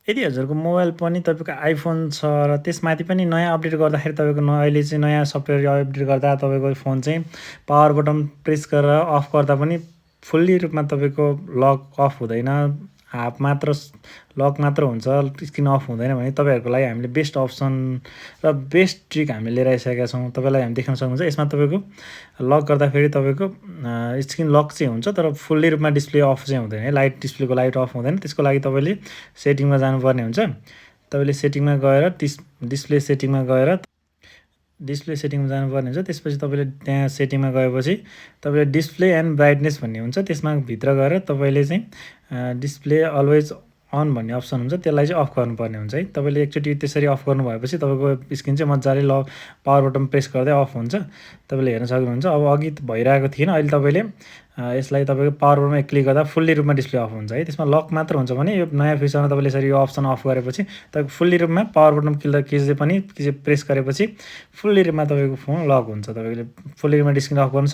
यदि हजुरको मोबाइल पनि तपाईँको आइफोन छ र त्यसमाथि पनि नयाँ अपडेट गर्दाखेरि तपाईँको अहिले चाहिँ नयाँ सफ्टवेयर अपडेट गर्दा तपाईँको फोन चाहिँ पावर बटन प्रेस गरेर अफ गर्दा पनि फुल्ली रूपमा तपाईँको लक अफ हुँदैन, हाफ मात्र लक मात्र हुन्छ, स्क्रिन अफ हुँदैन भने तपाईँहरूको लागि हामीले बेस्ट अप्सन र बेस्ट ट्रिक हामीले लिएर आइसकेका छौँ। तपाईँलाई हामी देखाउन सक्नुहुन्छ। यसमा तपाईँको लक गर्दाखेरि तपाईँको स्क्रिन लक चाहिँ हुन्छ तर फुल्ली रूपमा डिस्प्ले अफ चाहिँ हुँदैन है, डिस्प्लेको लाइट अफ हुँदैन। त्यसको लागि तपाईँले सेटिङमा जानुपर्ने हुन्छ। तपाईँले सेटिङमा गएर डिस्प्ले सेटिङमा जानुपर्ने हुन्छ। त्यसपछि तपाईँले त्यहाँ सेटिङमा गएपछि तपाईँले डिस्प्ले एन्ड ब्राइटनेस भन्ने हुन्छ, त्यसमा भित्र गएर तपाईँले चाहिँ डिस्प्ले अलवेज अन भन्ने अप्सन हुन्छ, त्यसलाई चाहिँ अफ गर्नुपर्ने हुन्छ है। तपाईँले एकचोटि त्यसरी अफ गर्नु भएपछि तपाईँको स्क्रिन चाहिँ मजाले पावर बटन प्रेस गर्दै अफ हुन्छ। तपाईँले हेर्न सक्नुहुन्छ। अब अघि भइरहेको थिएन, अहिले तपाईँले यसलाई तपाईँको पावर बटनमा क्लिक गर्दा फुल्ली रूपमा डिस्प्ले अफ हुन्छ है। त्यसमा लक मात्र हुन्छ भने यो नयाँ फिचरमा तपाईँले यसरी यो अप्सन अफ गरेपछि तपाईँको फुल्ली रूपमा पावर बटन प्रेस गरेपछि फुल्ली रूपमा तपाईँको फोन लक हुन्छ। तपाईँले फुल्ली रूपमा स्क्रिन अफ गर्नु